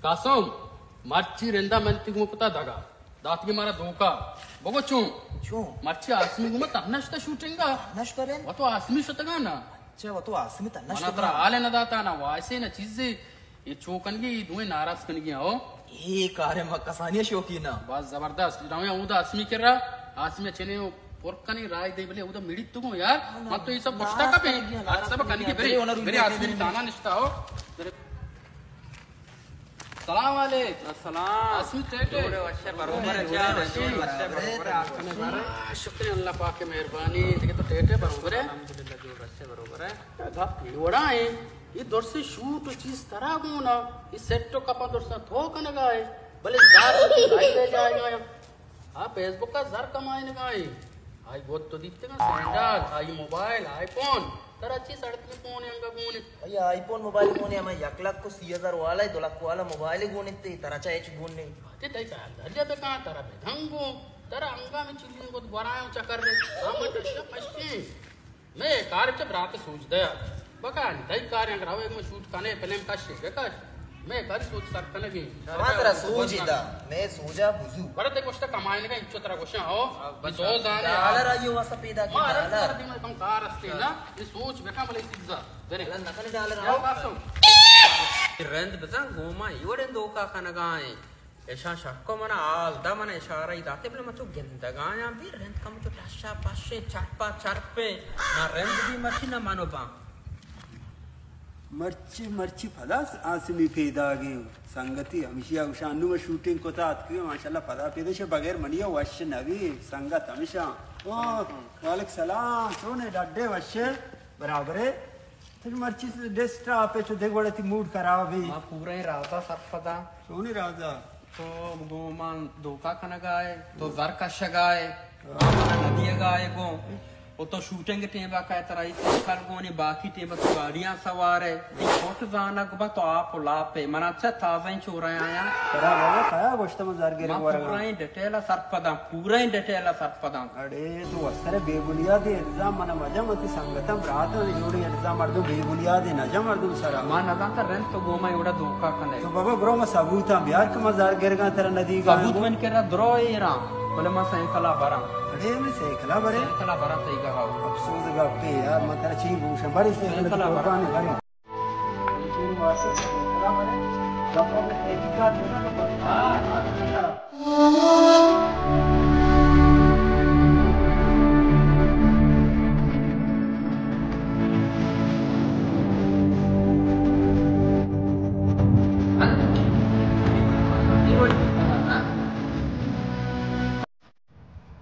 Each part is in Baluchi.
قاسم، مرچی رندا من تی گوں کتا دگا۔ داتگی مارا دھوکا۔ بگو چون؟ چون؟ مرچی آسمی گوں تہنا شتا شوٹنگا۔ تہنا شتا رند؟ و تو آسمی شتگا نا؟ اچھا، و تو آسمی تہنا منا شتگا؟ ترا حال نہ داتا نا، وائسے نہ چیزے۔ یہ چو کنگی، یہ دوئیں ناراض کنگی ہو۔ یہ کار ما کسانی شوقی نا۔ بس زبردست۔ جناب، اودا آسمی کرا، آسمی چنے پر کنی رائے دے بلے، اودا میڑی تو گو یار۔ من تو یہ سب پشتا کا پہ، سب کنگی بری، بری آسمی دانا نشتا ہو۔ سلام علیک۔ السلام۔ آسمی ٹیٹے۔ جوڑے وشے بروبر ہے، جوڑے وشے بروبر ہے۔ آ، شکر اللہ پاک کی مہربانی، دیکھے تو ٹیٹے بروبر ہے۔ الحمدللہ جوڑے وشے بروبر ہے۔ گپ لوڑا ہے، یہ درسے شوٹ و چیز ترا گونا، یہ سیٹ و کپا درسا تو کنگا ہے، بلے زار تو ظاہر ہے جائے گا۔ آ فیس بک ءَ زر کمائینگا ایں۔ آئی گد تو دیتگاں سینڈل، آئی موبائل، آئی فون۔ ترا چی سڑتی فون انگا گون انت؟ آئی آئی فون موبائل گون انت، ہمے یک لکھ و سی ہزار والا، دو لکھ والا موبائل گون انت، ترا چا ہچ گون نہیں۔ آتے تئی خیال دریا بکاں، ترا بدنگو، ترا انگا میں چیزیں گد گورائیں چکر رہے، ہم ٹشا پشکیں۔ مئے کار چہ برات سوج دیا۔ بکن، تئی کار انت، روے گوں شوٹ کنے، فلم کش، بکش۔ مئے کار سوج سر کنگی۔ ما ترا سوج دا، مئے سوجا بزو۔ بڑا تے گوشتا کمائنگا، انچو ترا گوشاں، ہو۔ بس تو زانے۔ ڈالر آئیو واسطہ پیدا کی ما ڈالر۔ کم کار استے نا، یہ سوچ بکن بلے چیزا۔ برے۔ اللہ نکنے ڈالر آؤ۔ قاسم۔ رند بزن گوما، یہ وڑیں دھوکا کنگا ہیں۔ ایشاں شک ءَ من ءَ حال دا، من ءَ اشارہ ای داتے، بلے من چو گندگ ءَ آیاں، بی رند کم چو ٹشا پشیں، چرپا چرپیں، نہ رند بی مرچی نہ من ءَ باں۔ مرچی، مرچی پدا آسمی پیداگیں سنگتی ہمشی ءَ گوشاں، انوں شوٹنگ کتا اتکگیں، ماشاءاللہ پدا پیدا شے، بغیر منی ءَ وش نہ بی سنگت ہمیشاں۔ او، وعلیکم سلام، چونے ڈڈے وشے؟ برابرے۔ تو مرچی ڈیسک ٹاپ ءَ چو دگہ وڑے تی موڈ خراب ہے۔ ما پورا ایں رازا سرپداں۔ چونی رازا؟ تو گوں من دھوکا کنگا ہے، تو زر کشگا ہے، ہاں۔ من ندیگا ہے گوں۔ و تو شوٹنگ ٹیم با کئے ترا ای سائیکل گونی، باقی ٹیم با تو گاڑیاں سوار ہے۔ دی فوٹ زانگ با تو آپ و لاپ ہے۔ منا چہ تازہ چورا آیا۔ ترا بابا کیا گوشت من زر گرے ما ورگا؟ پورا ایں ڈیٹیل سرپداں، پورا ایں ڈیٹیل سرپداں۔ اڑے تو وسر بے بنیاد الزام منا مجا، من تی سنگتاں براتاں جوڑی الزام مردم بے بنیاد نجا مردم سرا۔ ما نزانتا رند تو گوما ایوڑا دھوکا کنے۔ تو بابا برو ما ثبوتاں بیار کہ ما زر گرگاں ترا ندیگا۔ ثبوت من کرا درو ایراں، بلے ما سائیکلا براں۔ اڑے من سائیکلا برے؟ سائیکلا براں تئی گہا۔ افسوس گپے یار، من ترا چی گوشاں، برے سائیکلا قربانی برے۔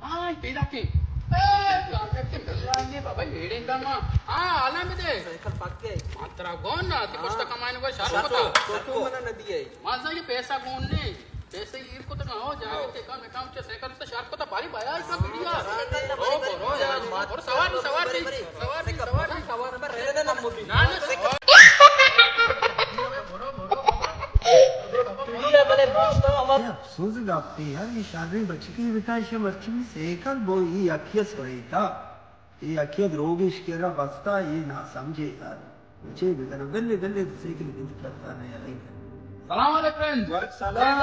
آ، پیدا کن۔ اے، پیدا کن، بابا، ایڑے دما۔ آ، حالا بدے۔ سائیکل پک گئے۔ ما ترا گون نا، تی ہاں۔ پشتا کمائن کو شر شر پتا۔ تو، تو منا ندی ہے۔ ما سا یہ پیسہ گون نے۔ پیسہ ایر کو تو نہ ہو، جائے ہاں۔ تے کم کم چے سائیکل تو شر پتا بھاری بھایا اس کا پیڑیا۔ او، برو یار۔ اور سوار نہیں، سوار نہیں، سوار نہیں، سوار نہیں۔ سوار نہ، نہ، سوار۔ بلے، بلے، بلے، بلے، بلے۔ سوز گپے یار، یہ شریں بچکی بتا، ایشی مرچی بھی سیکل بو، یہ یکی سوریتا۔ یہ یکی دروگش کرا بستا، یہ نہ سمجھے یار۔ چے بزنم؟ بلے، بلے، سیکل بند کرتا نہیں یار۔ سلام علیکم۔ وعلیکم سلام۔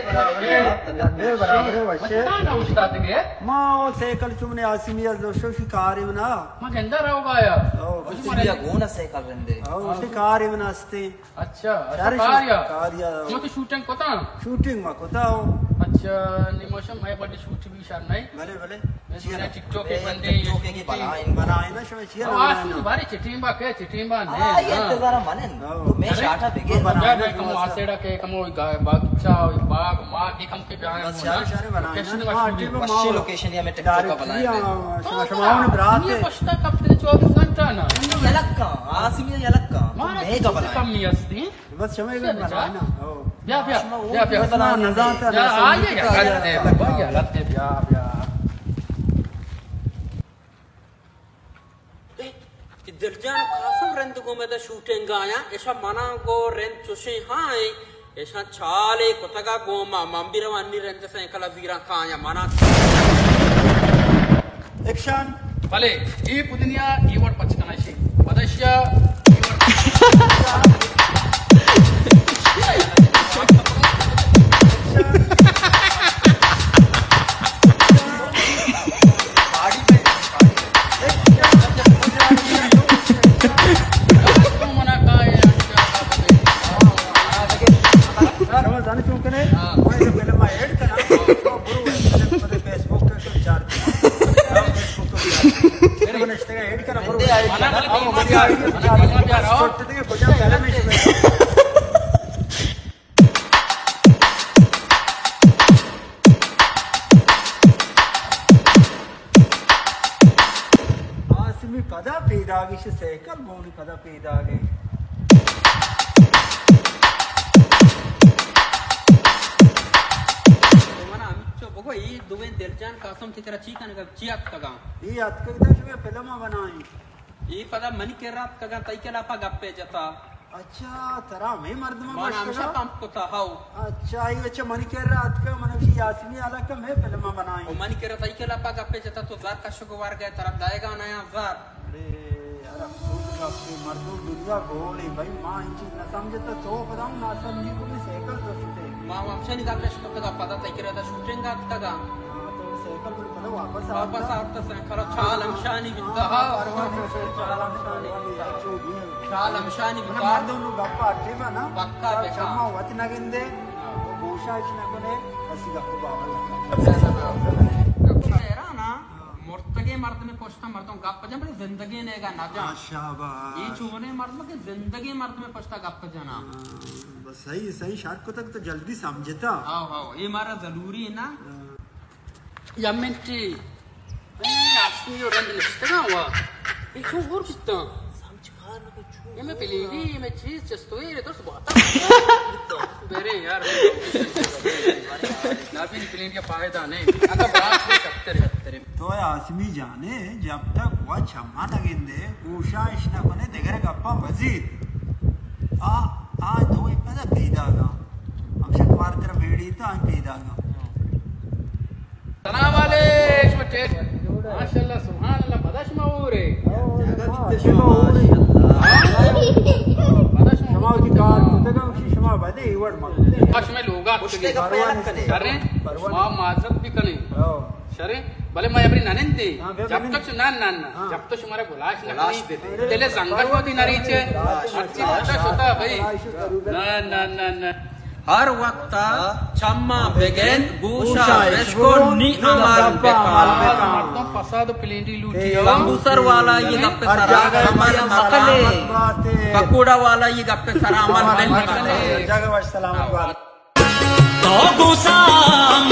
برابر، برابر، وشے۔ مچھاں نہ اوشتاتگے؟ ما سیکل چمنے آسمی از دوشو شکاری منا۔ ما گندا رہو گایا۔ او، آسمی گونا سیکل رندے۔ او، شکاری منا استے۔ اچھا، اچھا، شارش کاریا۔ کاریا۔ شما تو شوٹنگ کتا؟ شوٹنگ ما کتا ہو۔ اچھا، نی موشم میں بڑی شوٹ بھی شر نہیں۔ بلے، بلے۔ میں سنا ٹک ٹاک کے بندے، ٹک ٹاک کے بنائیں، بنائیں نا، شما چیا ہاں، نہ آسو بنائیں؟ بارے چٹیم با کے، چٹیم با نے۔ ہاں، یہ ہاں۔ انتظار من ہے۔ ہاں۔ تو میں ارے، شاٹا بگے۔ بنائیں بیا، نا بیا، کمو شما آسے ڈا کے، کمو گا-، باغیچہ، باغ، ما کے کم کے بیا بس ہے۔ شارے، شارے بنائیں نا۔ لوکیشن ہاں، بس ٹیم ما اچھی لوکیشن یا میں ٹک ٹاک کا ڈائریکٹ بنائیں۔ کیا، شما، شما ہاں، برات یہ ہے۔ پشتا کپتے چوبیس گھنٹہ نا۔ یلکا، آسمی یلکا۔ مارا میں کا کسی سے بنائیں۔ کم نہیں ہستی۔ بس شما ایک اچھا، بنائے نا۔ او۔ بیا، بیا، شما بیا، بیا۔ بس ما نزانتا بیا، نا، آئیے، سمجھتا کیا ہے۔ غلط ہے، بھائی، غلط ہے، بیا، بیا۔ اے، دلجان قاسم رند گو میں دا شوٹنگ آیا، ایشا منا گو رند چوشیں ہاں، ایشا چالے کتگا گو ما، من بھی روانی رند سائیکل زیران کایا منا۔ ایکشن۔ بلے، اے پدنیا اے وڑ پچ کنائشی۔ پدشیا اے وڑ پچ کنائشی۔ زانئے چون کنئے؟ ہاں۔ ما اے فلم ءَ ایڈ کناں، تو برو فلم ءَ فیس بک ءَ چار۔ فیس بک ءَ چار۔ تو نشتگ ئے ایڈ کناں، برو۔ منی آئی ڈی، منی آئی ڈی۔ چھوٹ دیگہ کجا فلم اِش۔ آسمی پدا پیداگش سیکل گونی پدا پیداگے۔ تو منا ہمچو بگو، اے دوئیں دلجان قاسم تئی کرا چی کنگا، چی اتکگاں؟ اے اتکگ تا شمئے فلم ءَ بنائیں۔ اے پدا منی کرا اتکگاں، تئی کلاپا گپے جتا۔ اچھا، ترا ہمے مردم من گوشتگا؟ ہمشہ پمپ کتا، ہاؤ۔ اچھا، اے اچھا منی کرا اتکا، من گوشی یاسمی حالا کہ ہمے فلم ءَ بنائیں۔ او منی کرا تئی کلاپا گپے جتا، تو زر کشگ ءَ ورگ ئے، ترا دئیگا نیاں زر۔ ارے یار، افسوس گپے، مردم دنیا گولے بھائی، ما انچی نہ سمجھتا، تو پدا ہم ناسمجھی کو بھی سائیکل تو شتے۔ ما ہمشانی گپ اِش کتگا، پدا تئی کرا دا شوٹنگ اتکگا۔ ہاں، تو سائیکل پر پدا واپس آتا۔ واپس آتا سائیکل، چال ہمشانی بیتا۔ ہاں، پرواہ نہیں، چال ہمشانی بیتا۔ چال ہمشانی بیتا۔ مردم نو گپ اٹے با نا۔ پکا بکا۔ چما وت نہ گندے، ہاں۔ تو گوشا اِش نہ کنے، اسی گپ باور نہ کنے۔ حیران ہاں۔ مرتگیں مردمے پشتا مردم گپ جن، بلے زندگیں نیگا نہ جن۔ ہاں، شاباش۔ اے چونیں مردم کہ زندگیں مردمے پشتا گپ جنا۔ ہاں، بس صحیح، صحیح شر کتگ تو جلدی سمجھتا۔ ہاؤ، ہاؤ، اے مارا ضروری ہے نا۔ ہاں۔ یا منٹی۔ اے آسمی و رند نشتگا ہوا۔ اے چون ہور بیتا؟ اے میں پلیڈی، اے میں چیز چستوئی، اے درست بات۔ برے یار۔ نابین پلیڈی کا فائدہ نہیں۔ اگر بات میں کتر ہے۔ تو آسمی جانے، جب تک وہ چما نہ گندے، گوشا اِش نہ کنے، دگر گپا مزید۔ آ، آ دوئیں پدا پیداگا۔ ہمشہ مارتر بیڑی تا پیداگا۔ سلام علیکم، ٹیک۔ ماشاءاللہ، سبحان اللہ، پدا شما ہورے۔ شما وتی کار کتگا، شما بدے، اے وڑ مکنے۔ شما لوگا ارے، شما معذرت بھی کنے۔ شریں، بلے ما ابری ننندی۔ ہاں، بیا جب بنند۔ تک نہ، نہ، نہ۔ ہاں۔ جب تک شمارا گلاش نہ بلاش کری۔ بے۔ دل زنگل وتی نریچے۔ ہاں۔ اچھی شتا، شتا بھائی۔ نہ، نہ، نہ، نہ۔ ہر وقت چما بگند، گوشا بشکن، نی عمل بکن۔ مردم فساد و پلینڈی لوٹی۔ سمبوسر والا یہ گپ سرا، ہمر مکلے۔ پکوڑا والا یہ گپ سرا، عمل بکن۔ جگہ وش سلامت بات۔ تو گوسام